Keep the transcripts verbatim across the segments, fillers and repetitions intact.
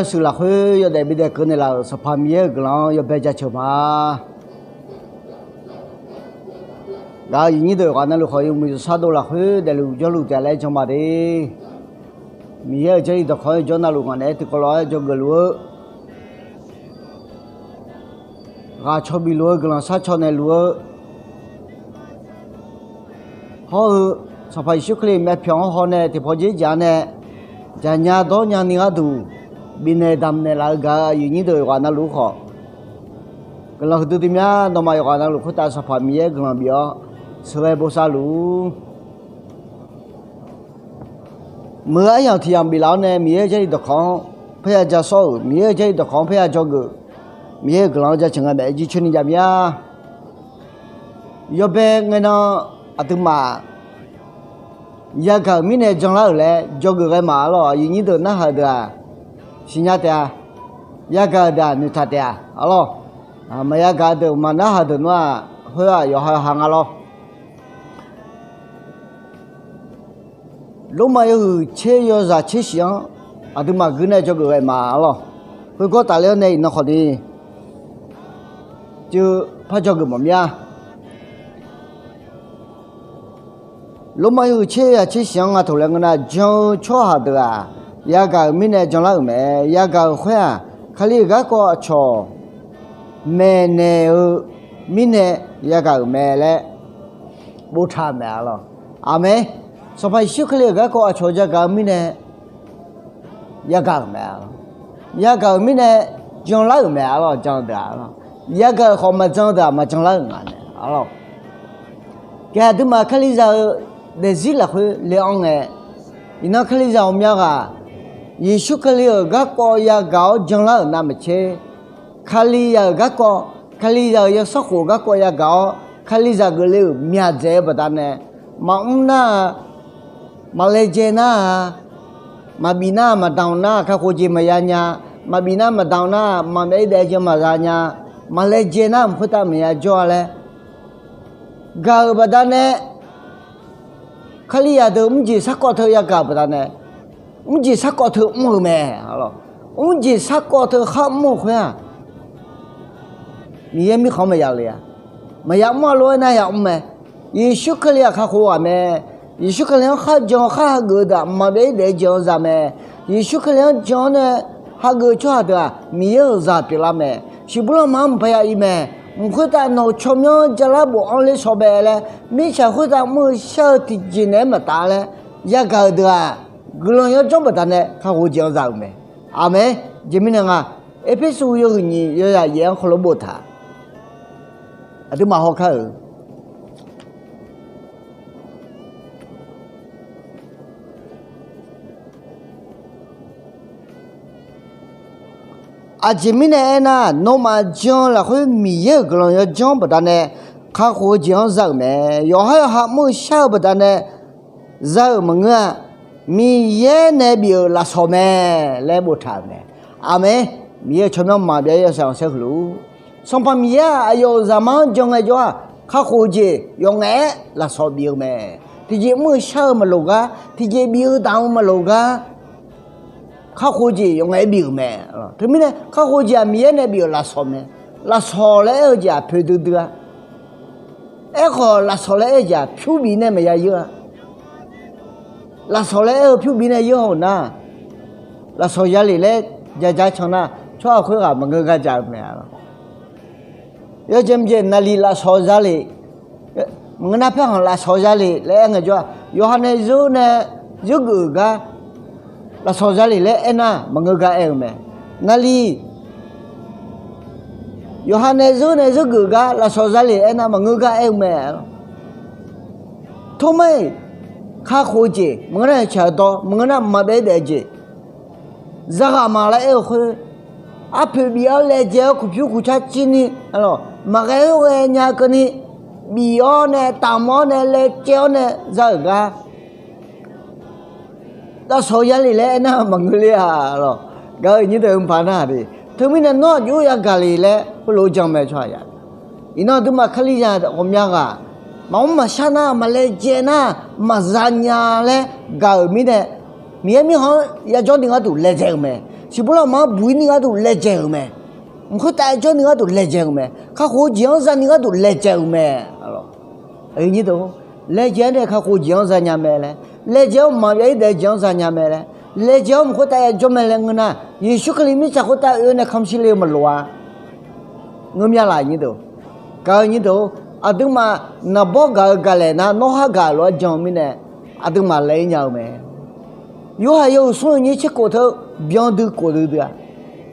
shuif lafkhoer yawdaef bidaef keuvnaeq laf-euq Sanqpaq Miqyaer-euq guiqlanq-anr yawbae jaceuq ma. Gaq-euq aqyuif nyir deuq yawqghaq navluf khawf, yawmuiq yawshar dov lafkhoer daefluf jawrluf taef laer jan ma de. Miqyaer-euq Jarlif dawqkawq-anr jawr navluf ngaq naeq-aer tiqkawv lof-aer dzawgeuf luf-eu, ghaq caw bif luf-eu, guiqlanq shar caw naeq luf-eu, hawr-eu Sanqpaq Yeqsur Kali myavpyawq-anr hawnae tiqpawf dzer jaq-awr nae, jaqnya dawrnya ni gharduq bifnaeq damqnaeq laf-eu gaq-euq aqyuif nyir deuq yawqghaq navluf-ur khawf, guiqlanq huiqdui dui mya. Nawmaf yawqghaq navluf khoertav Sanqpaq Miqyaer guiqlanq bif-awr sheuqghae bosav luf-ur. Muiq-eu aryamq tiq yamq biflaf-awr nae Miqyaer-euq Jarlif dawqkawq-anr parya ja sawr-euq, Miqyaer-euq Jarlif dawqkawq-anr parya dzawgeuf, Miqyaer-euq guiqlanq-anr jaceuq nga mae. Jircoeni jav mya. Yawbae ngae nan aqduimaf yagaq-euq mirnae janlar-euq laer dzawgeuf ghae ma arlawr. Aqyuif nyir deuq narhaq-eu deuq-aq, siqnya taef-a. Yagaq-euq deuq-aq noeqtaq taef-a arlawr. Maqya gaq-eu deuq maqnarhaq deuq nar-aq, khoer-aq yawqha yawqha nga lawr. Lormav yawhuiq tser yawzaq tser shif-anr aqduimaf guir nae dzawgeuf ghae ma arlawr. Khoergawr tafler-awr nae iqnan khawf ni cuiv par dzawgeuf mawf mir-a. Lormav yawhuiq tser yawzaq tser shif-anr nga taq laer ngeur nar, jan-eu tsawrhaq deuq-aq, yagaq-euq mirnae janlar-euq mae. Yagaq-euq khoer-aq, Kali-euq garkawv aqcawq maeqnaeq-eu mirnae yagaq-euq mae laer boftaq-euq mae arlawr. Aqmeq. Sanqpaq Yeqsur Kali-euq garkawv aqcawq yagaq-eu mirnae yagaq-euq mae arlawr. Yagaq-euq mirnae janlar-euq mae arlawr. Jan-eu deuq-aq arlawr, yagaq-euq khawf maqjan-eu deuq-aq maqjanlar-euq nga nae arlawr. Gaq aqduimaf Kalizaq-eu daefzir lafkhoer le-anr ngae, iqnan Kalizaq ghawqmya ghaq Yeqsur Kali-euq garkawv yagaq-awr janlar-euq navmaqtser, Kalizaq-euq garkawv, Kalizaq-euq yawsanr khof garkawv yagaq-awr Kalizaq geufle-euq myaqdzaeq-eu baqdanae, maqmr nar-a, maqlaejae nar-a, maqbif nar-a, maqdanq nar-a, kakhof jeq maqya nya, maqbif nar maqdanq nar-a, maqmyav-ir daef-eu jeq maqza nya, maqlaejae nar-a, mq khoertav maqya jawr-a laer gaq-euq baqdanae, Kalizaq deuq mrjeq sarkawv teu yagaq-euq baqdanae, mrjeq sarkawv teu mr-eu mae. Mrjeq sarkawv teu khar mr-eu khoer-aq, Miqyaer mirkhanq-anr maqya le-a. Maqya mr-a lof-aer nar ya mr mae. Yeqsur Kali-aq kakhof ghaq mae. Yeqsur Kali-anr kharjan-eu khar hageuf-eu deuq-aq mqmaq byav-ir daef-eu jeq-anr za mae. Yeqsur Kali-anr jan-awr nae hageuf-eu tsawrhaq deuq-aq Miqyaer-euq zaq pyeuflar mae. Siqbuir lanma-anr mqpaq ya ir mae. Mq khoertav nawq-euq tsawrmyanr jalar bofanr ler shaw bae laer, mirtsaq khoertav mr-eu shar-eu tiqjeq naeq-aer maqtaf laer yagaq-euq deuq-aq, guiqlanq yawdzanr baqdanae kakhof-eu jeq-anr za-euq mae. Aqmeq. Jeq mirnae nga, Erpersu yawhuiq nyiq yawzaq yaef-anr heulof boftaq, aqduimaf hawkar-euq Aqjeq mirnae aernar, nawmaf jan-eu lafkhoer Miqyaer-euq guiqlanq yawdzanr baqdanae kakhof-eu jeq-anr za-euq mae. Yawqhar yawqha mr-eu shar-eu baqdanae za-euq maqngeur-a. Miqyaer nae bif-euq lafsawq mae laer boftaq-euq mae. Aqmeq. Miqyaer-euq tsawrmyanr mqmaq byav-ir yawshaef khanqsaer huiq luf-ur. Sanqpaq Miqyaer-aq, aqyawf-euq zaqmar-anr jan ngaejawr-aq, kakhof-eu jeq yawf ngaef-aer lafsawq bif-eu mae. Tiqjeq mr-eu shar-eu maqloq gar, tiqjeq bif-eu damq-eu maqloq gar, kakhof-eu jeq yawf ngaef-aer bif-euq mae. Teumirnae kakhof-eu jeq-aq Miqyaer nae bif-euq lafsawq mae. Lafsawq laer aer-eu jeq-aq poeq duidui-a. Aerkhawf lafsawq laer aer-eu jeq-aq pyur bif nae maqya yeur-a. Lafsawq laer aer-eu pyur bif nae yeur haw-euq nar, lafsawq ya lef laer ja ja can nar, tsawrhaq khoerghaq maqngeur gar ja-eu mae. Yawjeq mqjeq naqliq lafsawq za lef, maqngeur nar paerkhanq lafsawq za lef laer aer ngaejawr-aq, yawqha nae zeur nae zeur geuf-euq gar lafsawq za lef laer aernar maqngeur gar aer-eu mae. Naqliq yawqha nae zeur nae zeur geuf-eu gar lafsawq za lef aernar maqngeur gar aer-eu mae. Tormar-iq kakhof-eu jeq maqngeur nar, caq-eu dawr maqngeur nar, mqmaq byav-ir daef-eu jeq, zaghaq ma laer aer-eu khoer, arpoeq bif-awr laejae-awr kuqpyur kuqcar cir ni, maqghae-eu ghaenya keuvni, bif-awr nae taf mawr-awr nae laejae-awr nae za-euq gar lafsawq ya lef laer aernar maqngeur ler-a lawq. Gaq-euq nyir deuq mqpaq nar-aq de, teumirnae nawr aqjox-aer yagaq lef laer heulof-aer jan mae tsawrhaq ya. Iqnan aqduimaf Kalizaq ghawqmya ghaq maqmr maqshar nar, maqlaejae nar, maqza nya laer gaq-euq mirnae, Miqyaer mirkhanq-anr yajawr ni gharduq laejae-eu mae. Siqbur lanma-anr buq-ir ni gharduq laejae-euq mae. Mq khoertav jawr ni gharduq laejae-euq mae. Kakhof-eu jeq-anr zani gharduq laejae-euq mae. Laejae-awr nae kakhof-eu jeq-anr zanya mae laer, laejae-awr mqmaq byav-ir daef-eu jeq-anr zanya mae laer, laejae-awr mq khoertav ya jawr mae laer ngeur nar, Yeqsur Kali mirtsaq khoertav oe-awr nae kamq shir le-eu maqloq-a. Ngeur mya laq, gaq-eu nyir deuq, aqduimaf naqbawr gaq-eu gaqlaeq nar, nawr khar gaq-euq lof-aer jan-eu mirnae, aqduimaf laeq-ir nya-eu mae. Yorhaq yawhuiq smr-eu nyir tser khof teu, byandui khof duidui-a.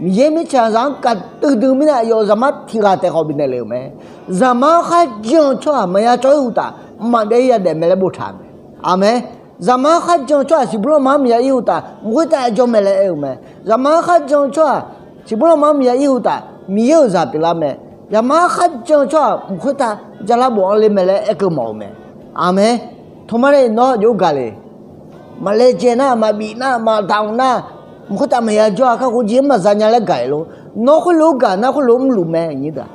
Miqyaer mirtsaqzaq-anr gaq duidui mirnae, aqyawf-euq zaqmar tiq ghaq taef khawf bifnaeq le-euq mae. Zaqmar-anr kharjan-eu tsawrhaq maqya cawv-ir uqtaf, mqmaq byav-ir yadaef mae laer boftaq-euq mae. Aqmeq. Zaqmar-anr kharjan-eu tsawrhaq siqbur lanma-anr maqya ir uqtaf, mq khoertav jawr mae laer aer-eu mae. Zaqmar-anr kharjan-eu tsawrhaq siqbur lanma-anr maqya ir uqtaf, Miqyaer-euq zaq pyeuflar mae. Zaqmar-anr kharjan-eu tsawrhaq mq khoertav jalar bofanr le mae laer aerkeuv mawf-eu mae. Aqmeq. Tawqmar nae nawr jov gaq le. Maqlaejae nar, maqbif nar, maqdamq nar, mq khoertav maqya jawr-a, kakhof jeq-anr maqza nya laer gaq-ir lor. Nawr khoerlof-aer gaq nar, khoerlof-aer mrluf mae, nyir deuq-aq.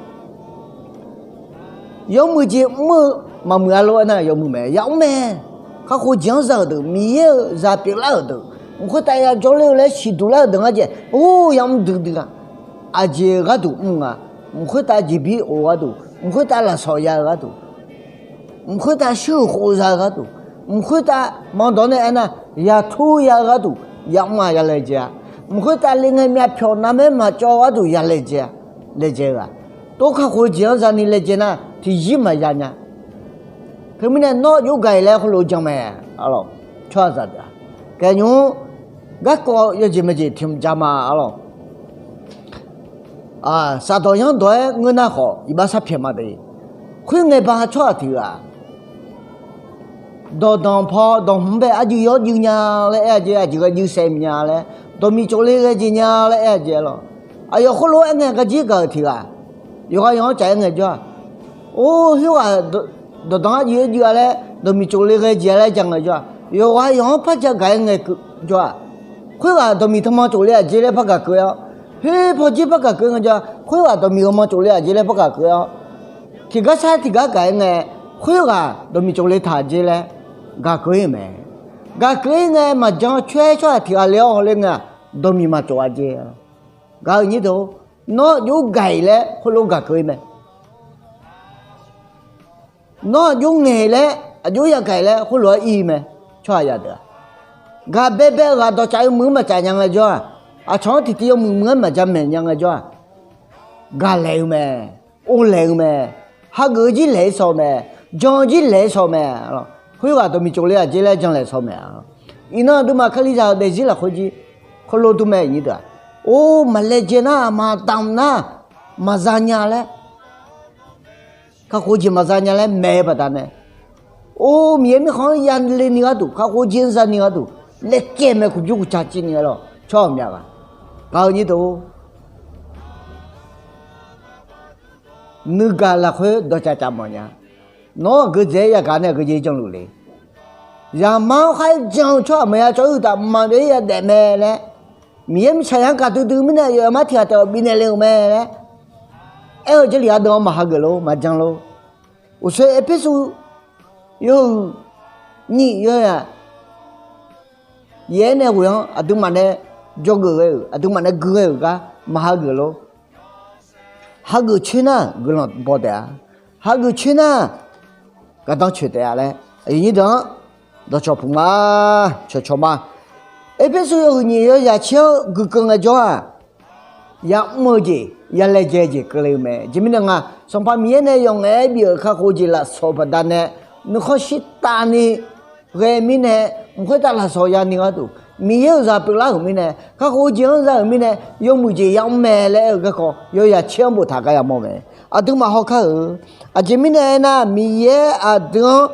Yawmuiq jeq mr-eu maqmuiq-a lor-aer nar, yawmuiq mae, yamr mae. Kakhof jeq-anr za-euq deuq, Miqyaer-euq zaq pyeuflar-euq deuq, mq khoertav ya jawrler-eu laer siqduq lar-euq deuq ngar jae, or, yamr duidui-a. Aqjeq gharduq mr nga, mq khoertav jeqbir of-eu gharduq, mq khoertav lafsawq ya-eu gharduq, mq khoertav shuir-euq khov za-eu gharduq, mq khoertav manqdawq nae aernar, yatur ya-eu gharduq, yamr-a yalaejae-a. Mq khoertav le ngae myavpyawq navmaer maqcawv-eu gharduq yalaejae-a. Laejae-eu-aq, tov kakhof-eu jeq-anr zani laejae nar, tiqzir maqya nya. Teumirnae nawr jov gaq-ir laer heulof jan mae. Tsawrhaqzaq deuq-aq, gaeqnymr garkawv yawjeq maeqjeq tiq mq ja ma, arlawq. Shafdawq yanrdawq-aer ngeur nar khawf, iqbax sharpyaeq ma de. Khoerngae ba tsawrhaq tiq ghaq, dawqdanq paw dawq hmq bae arjuiv yawr juiv nya laer aer-a jeq, aqjeq ghae juiv saef mq nya laer, dawqmiq tsofle ghae jeq nya laer aer-a jeq, arlawq. Aqyawf khoerlof-aer aer ngae garjir gaq-euq tiq ghaq, yawqghaq yawq-anr caf-aer ngaejawr-aq, or, khoerghaq dawqdanq arjuiv yawr juiv-a laer, dawqmiq tsofle ghae jeq-a laer ja ngaejawr-aq, yawqghaq yawq-anr par ja gaq-aer ngaejawr-aq, khoerghaq dawqmiq tanqma tsofle-aq jeq laer par gaq keuv-awr, khoer pawjir par gaq keuv ngaejawr-aq, khoerghaq dawqmiq ghawqmanq tsofle-aq jeq laer par gaq keuv-awr, tiqgar sar tiqgar gaq-aer ngae, khoerghaq dawqmiq tsofle taq jeq laer gaq keuv-ir mae. Gaq keuv-ir ngae, maqjan coer tsawrhaq tiq ghaq le-awr hawler ngae-aq, dawqmiq maqtsof-a jeq. Gaq-euq nyir deuq, nawr aqjox gaq-iq laer khoerlof gaq keuv-ir mae. Nawr aqjox ngaeq laer, aqjox yagaq-iq laer khoerlof-aer ir mae. Tsawrhaq yadeuq-aq, gaq baebae-eu ghaq dawqcaf yawmuiq-anr maqcaf nya ngaejawr-aq, aqcawq-anr tiqtiv yawmuiq muiq-anr maqja maeq nya ngaejawr-aq, gaqlaeq-eu mae, orlaeq-eu mae, hageuf-eu jir laeq-ir saw mae, jan-eu jir laeq-ir saw mae. Khoerghaq dawqmiq tsofle-aq jeq laer janlaeq saw mae. Iqnan aqduimaf Kalizaq-euq daefzir lafkhoer jir, khoerlof dur mae, nyir deuq-aq. Or, maqlaejae nar, maqdamq nar, maqza nya laer, kakhof jeq maqza nya laer maeq-eu baqdanae, or, Miqyaer mirkhanq-anr yale ni gharduq, kakhof jeq-anr zani gharduq, laejae mae, kuqbymr kuqca civ ni-a lawq, tsawrhaq ghawqmya ghaq. Gaq-eu nyir deuq, nuigaq lafkhoer dawqcaf caf mawf nya. Nawr aqgeu dzaeq-aer yagaq nae aqgeu jeq janluf le. Zaqmar-anr kharjan-eu tsawrhaq maqya cawv-ir uqtaf, mqmaq byav-ir yadaef mae laer, Miqyaer mirtsaqzaq-anr gaq duidui mirnae, aqyawf aqmar tiq ghaq taef-aer bifnaeq le-euq mae laer aer-eu jarlif ardeuv-anr maq hageuf lor, maqjan lor. Uqshoe Erpersu yawhuiq nyiq yawzaq yaef-aer nae ghoe-anr aqduimaf nae jawrgeuf ghae-euq, aqduimaf nae gui ghae-euq gar maq hageuf lor. Hageuf coer nar guiqlanq baw taef-a. Hageuf coer nar gardanr coeq taef-a laer, aqyuif nyir deuq-anr dawqcawq puq ma, cawqcawq ma. Erpersu yawhuiq nyiq yawzaq caer-anr guikeuv ngaejawr-aq, yamr-eu jeq, yalaejae jeq keuvle-eu mae. Aqjeq mirnae nga, Sanqpaq Miqyaer nae yawf ngaef-aer bif-euq kakhof jeq lafsawq baqdanae, nuikhanr shirtav ni ghae mirnae, mq khoertav lafsawq yani gharduq, Miqyaer-euq zaq pyeuflar-euq mirnae, kakhof-eu jeq-anr za-euq mirnae, yawmuiq jeq yamr mae laer aer-eu garkawv yawzaq caer-anr boftaq gar yamawr mae. Aqduimaf hawkar-euq, aqjeq mirnae aernar, Miqyaer aqdui-anr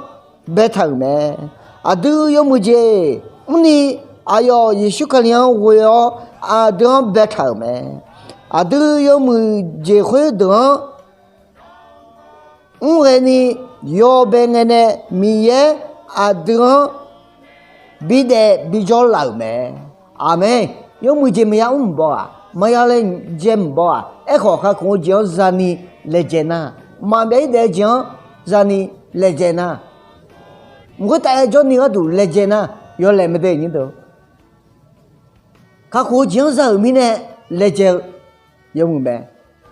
baetaq-euq mae. Aqdui yawmuiq jeq mrni, aqyawf Yeqsur Kali-anr ghoe-awr aqdui-anr baetaq-euq mae. Aqdui yawmuiq jeq khoerdeuq-anr mr ghaeni yawbae ngae nae Miqyaer aqdui-anr bidaef bijawr laf-euq mae. Aqmeq. Yawmuiq jeq maqya mr mq baw-aq, maqya laejae mq baw-aq, aerkhawf kakhof-eu jeq-anr zani laejae nar, mqmaq byav-ir daef-eu jeq-anr zani laejae nar, mq khoertav yajawr ni gharduq laejae nar, yawlaeq mae de nyir deuq. Kakhof-eu jeq-anr za-euq mirnae laejae-eu yawmuiq mae.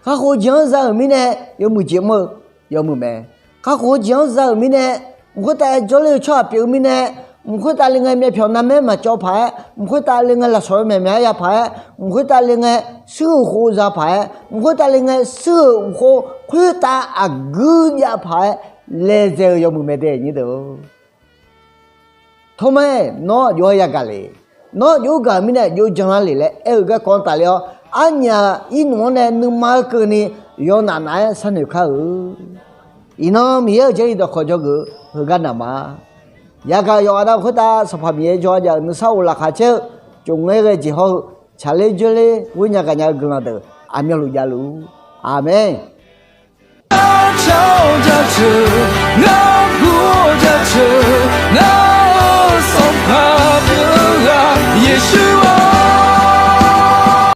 Kakhof-eu jeq-anr za-euq mirnae yawmuiq jeq mr-eu yawmuiq mae. Kakhof-eu jeq-anr za-euq mirnae, mq khoertav jawrler-eu tsawrhaq pyeuf-eu mirnae, mq khoertav le ngae myavpyawq narmaer maqcawv paq-aer, mq khoertav le ngae lafsawq-eu maeqmyaq-aer ya paq-aer, mq khoertav le ngae suir-euq khof za paq-aer, mq khoertav le ngae suir-euq khof khoertav aqguir jav paq-aer laejae-eu yawmuiq mae de nyir deuq. Tawrmaer, nawr aqjox-aer yagaq le. Nawr aqjox-aer gaq-euq mirnae aqjox janlar le laer aer-eu garkawv-anr tafler-awr, arnyaf irnmf-anr nae nuima-eu keuvni yawnaf naf-aer sharnoeq kar-eu. Iqnan Miqyaer-euq Jarlif dawqkawq dzawgeuf-eu heugar naq ma. Yagaq yawqghaq navluf khoertav Sanqpaq Miqyaer jawrgar jav-euq nuisar of laqkhaq caer-eu, tsofngaer ghae jeq hawr-eu, tsaqler dzoerler ghoer nya gaqnya-eu guiqlanq deuq aqmyanluf javluf-ur. Aqmeq. Aqcawq jaceuq nga